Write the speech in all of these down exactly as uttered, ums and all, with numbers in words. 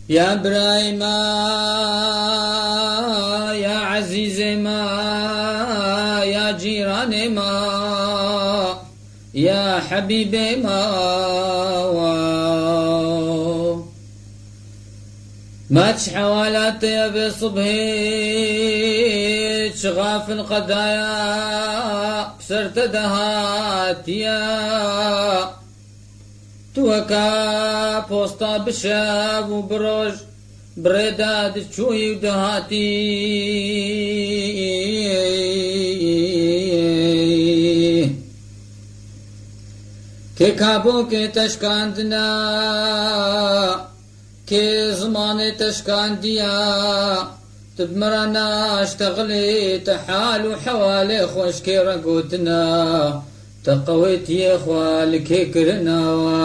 Ya birayê me, ya ezîzê me, ya cîranê me, ya hebîbê me, wow. Me çi hewalatê ev ê sibhê, çi xafil qedaya bi ser te de hatiye. Tu weke posta bi şev û bi roj bi rê de diçûyî û dihatî. Kê kabokê te şikandine, kê zimanê te şikandiye, tu bi min re naştexilî, te hal û hewalê xwe ji kê re gotine, te qewêtiyê xwe li kê kirine we.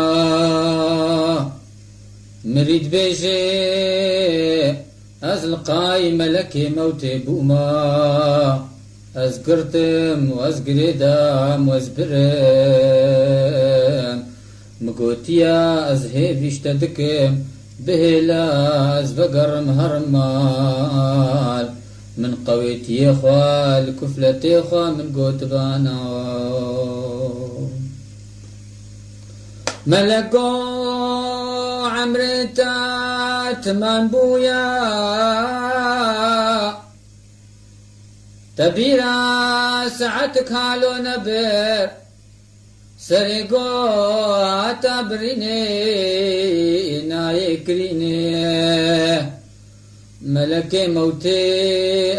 Mirî dibêje, ez li qayî melekê mewtê bûme. Ez girtim û ez girêdam û ez birim. Min gotiye, ez hêvî ji te dikim, bihêle ez vegerim herim mal. Min qewêtiyê xwe li kufletê xwe min gotibana. Melek go, emrê te temam bûye. Te bîra saetik halo nebir. Serê go hata birînê nayê kirînê. Melekê mewtê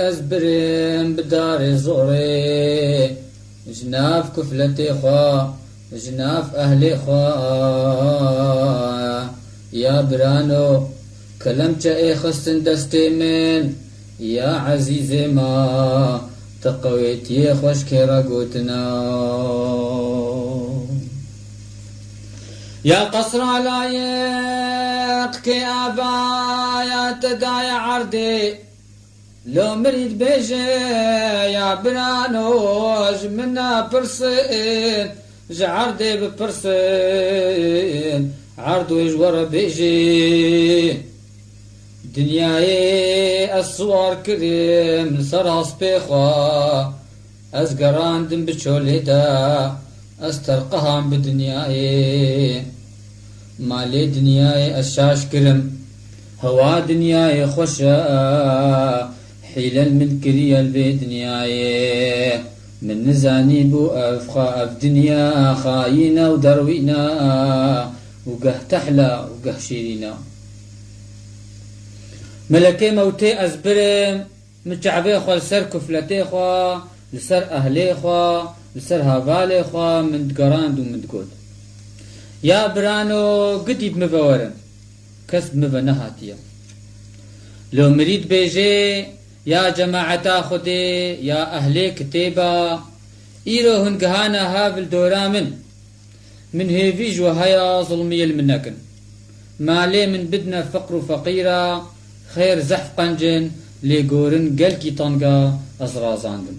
ez birim bi darê zorê, ji nav kufletê xwe, ji nav ehlê xwe. Ya birano, kelemçe ê xistin destê min, ya ezîzê me, te qewêtiyê xwe ji kê re gotina. Ya qesra layiq kê avaya te daye erdê, lo mirî dibêje, ya birano, ji min napirsin, ji erdê bipirsin, erdo ji we re bêjê. Dinyayê ez siwar kirim li ser aspê xwe, ez gerandim bi çolê de, ez terqiham bi dinyayê. Malê dinyayê ez şaş kirim, hewa dinyayê xweş e, hîle li min kiriye li vê dinyayê. Min nizanîbû ev xwe, ev dinya xayîn e û derwîn e û geh tehl e û geh şîrîn e. Melekê mewtê ez birim, min çavê xwe li ser kufletê xwe, li ser ehlê xwe, li ser hevalê xwe min digerand û min digot, ya birano, gidî bi min ve werin. Kes bi min ve nehatiye. Lo mirî dibêje, ya cemaeta Xwedê, ya ehlê kitêba, îro hûn gihane hev li dora min. Min hêvî ji we heye, zilmiyê li min nekin. Malê min bidine feqir û feqîra, xêr zehf qenc in, lê gorin gelkî teng e, ez razandim.